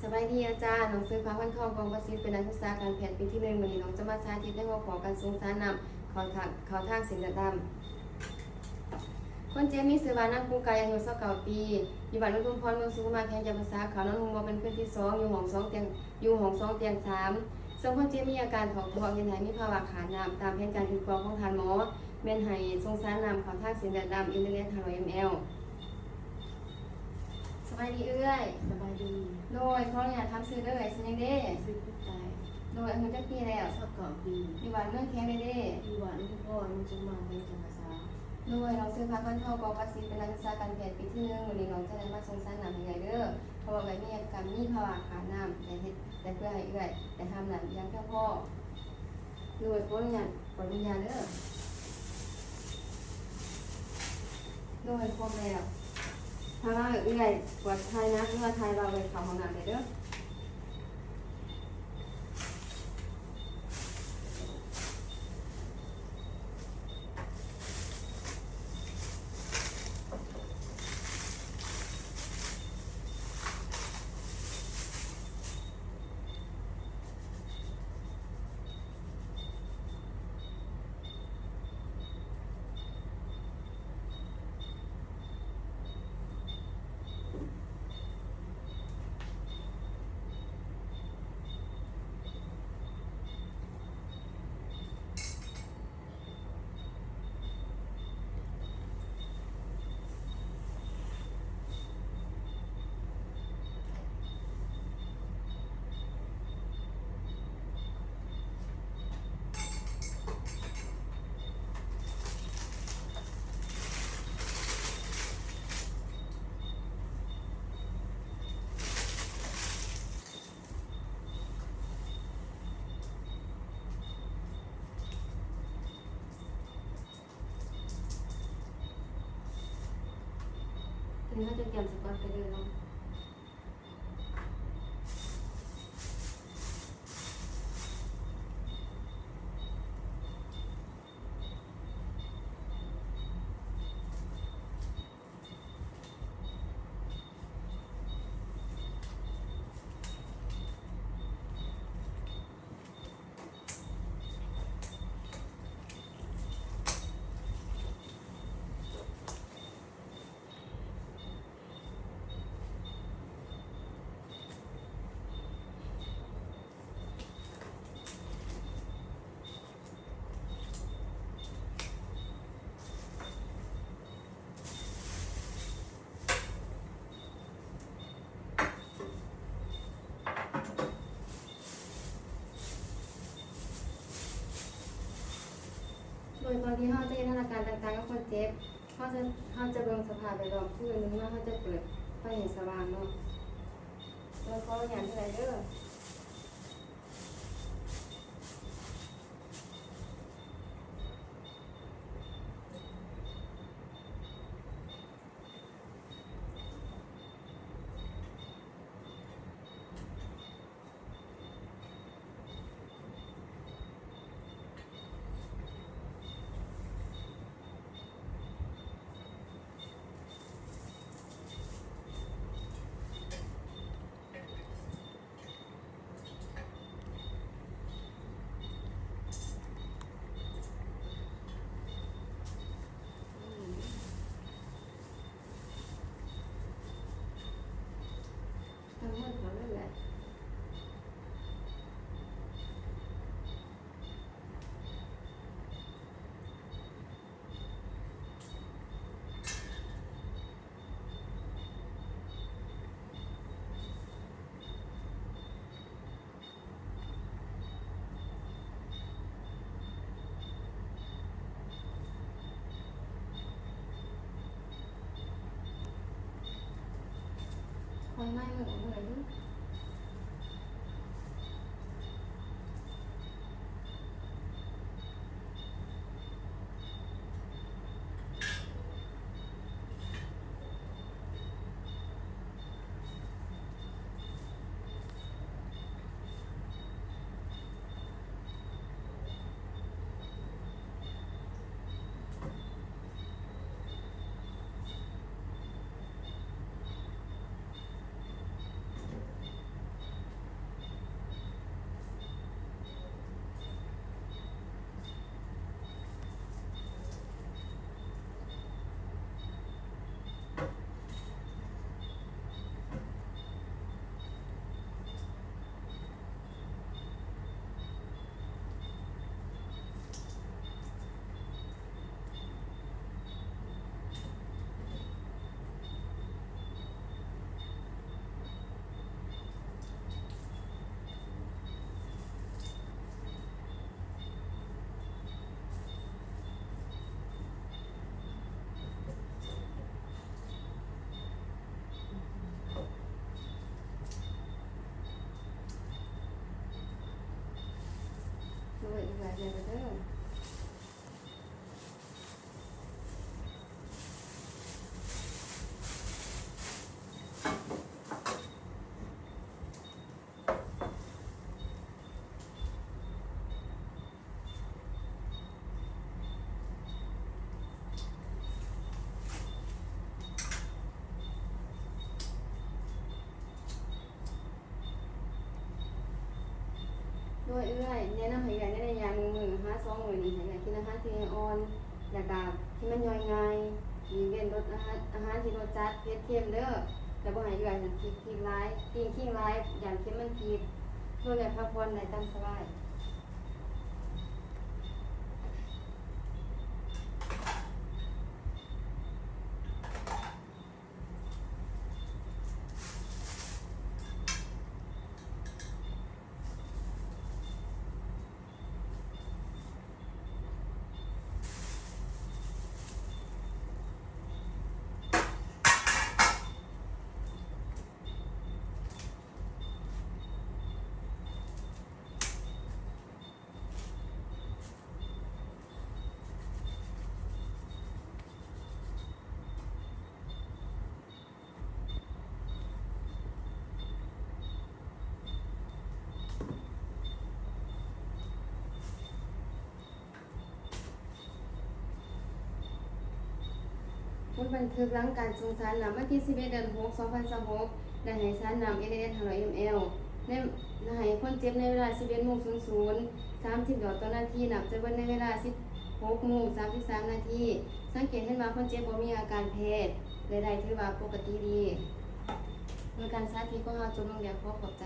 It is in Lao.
ສະບາຍດີອາຈານ, ນ້ອງຊື່ ພາວັນທອງ ກອງປະສິດ, ເປັນນັກສຶກສາການແພດປີທີໜຶ່ງ. ມື້ນີ້ນ້ອງຈະມາສາທິດໃນຫົວຂໍ້ການສົ່ງສານນ້ຳເຂົ້າທາ- ເຂົ້າທາງເສັ້ນເລືອດດຳ. ຄົນເຈັບມີຊື່ວ່ານາງປູໄກ່ ອາຍຸຊາວເກົ້າປີ ຢູ່ບ້ານອຸທຸມພອນ ເມືອງສຸຂຸມາ ແຂວງຈຳປາສັກ. ເຂົ້ານອນໂຮງໝໍເປັນຄືນທີສອງ ຢູ່ຫ້ອງສອງຕຽງ ຢູ່ຫ້ອງສອງຕຽງສາມ ເຊິ່ງຄົນເຈັບມີອາການທ້ອງຜອກ ເຮັດໃຫ້ມີພາວະຂາດນ້ຳ. ຕາມແຜນການຄິດກອງຂອງທ່ານໝໍ ແມ່ນໃຫ້ສົ່ງສານນ້ຳເຂົ້າທາງເສັ້ນເລືອດດຳ ເອັມ ເອລ ຫ້າຮ້ອຍ ເອັມ ແອລ. ສະບາຍດີເອື້ອຍ. ສະບາຍດີ. ໂດຍ ຂໍອະນຸຍາດຖາມຊື່ເດີ້ ເອື້ອຍຊື່ຫຍັງເດ? ຊື່ປູໄກ່. ໂດຍ ອາຍຸຈັກປີແລ້ວ? ຊາວເກົ້າປີ. ຢູ່ບ້ານເມືອງແຂວງໃດເດ? ຢູ່ບ້ານອຸທຸມພອນ ເມືອງສຸຂຸມາ ແຂວງຈຳປາສັກ. ໂດຍ ນ້ອງຊື່ ພາວັນທອງ ກອງປະສິດ ເປັນນັກສຶກສາການແພດປີທີໜຶ່ງ. ມື້ນີ້ນ້ອງຈະໄດ້ມາສົ່ງສານນ້ຳໃຫ້ເອື້ອຍເດີ້ ເພາະວ່າເອື້ອຍມີການມີພາວະຂາດນ້ຳ ແລະ ເຮັດ ແລະ ເພື່ອໃຫ້ເອື້ອຍໄດ້ຮັບນ້ຳຢ່າງພຽງພໍ. ໂດຍ ຂໍອະນຸຍາດ ຂໍອະນຸຍາດເດີ້. ໂດຍ ຄົບແລ້ວ. ຖ້າວ່າເອື້ອຍປວດຖ່າຍໜັກ ຫຼືວ່າຖ່າຍເບົາ ເອື້ອຍເຂົ້າຫ້ອງນ້ຳໄດ້ເດີ້. ຕົວນີ້ເຮົາຈະກຽມສະກອດໄປເລີຍເນາະ. ໂດຍກ່ອນທີ່ເຮົາຈະເຮັດງານອາການຕ່າງໆກັບຄົນເຈັບ, ເຮົາຈະ, ເຮົາຈະເບິ່ງສະພາບແວດລ້ອມ. ຄືໜຶ່ງມາເຮົາຈະເປີດໄຟໃຫ້ສະຫວ່າງເນາະ. ໂດຍຂໍອະນຸຍາດເດີ. ທັງໝົດເທົ່ານັ້ນແຫຼະ. ຄອຍໄລ່ມືອອກເທົ່າໃດດູ. ໂ ເອີ ອີກຫຼາຍເທື່ອເດີ. ໂດຍເອື້ອຍ ແນະນຳໃຫ້ເອື້ອຍໃນໄລຍະໜຶ່ງມື້ຫາສອງມື້ນີ້ ໃຫ້ເອື້ອຍກິນອາຫານທີ່ອ່ອນ ແລ້ວກະທີ່ມັນຍ່ອຍງ່າຍ ຫຼີກເວັ້ນລົດອາຫານ ອາຫານທີ່ລົດຈັດ ເຜັດ ເຄັມເດີ ແລ້ວບໍ່ໃຫ້ເອື້ອຍກິນ ກິນຫຼາຍ ປີ້ງຄິງຫຼາຍ ຢ້ານເຄັມມັນພິດ ໂດຍເອື້ອຍພັກຜ່ອນໄດ້ຕາມສະບາຍ. ຜົນບັນທຶກຫຼັງການສົ່ງສານນ້ຳ ວັນທີສິບເອັດ ເດືອນຫົກ ສອງພັນຊາວຫົກ ໄດ້ໃຫ້ສານນ້ຳ ເອສເອສ ຫ້າຮ້ອຍ ເອັມແອລ ໃນ ໃຫ້ຄົນເຈັບໃນເວລາ ສິບເອັດໂມງສູນສູນ ສາມສິບຫຼອດຕໍ່ນາທີ ນັບຈາກເບິດໃນເວລາ ສິບຫົກໂມງ ສາມສິບສາມນາທີ. ສັງເກດເຫັນວ່າຄົນເຈັບບໍ່ມີອາການແພ້ໃດໆ ຖືວ່າປົກກະຕິດີ. ໂດຍການສາທິດຂອງເຮົາຈົບລົງແລ້ວ. ຂໍຂອບໃຈ.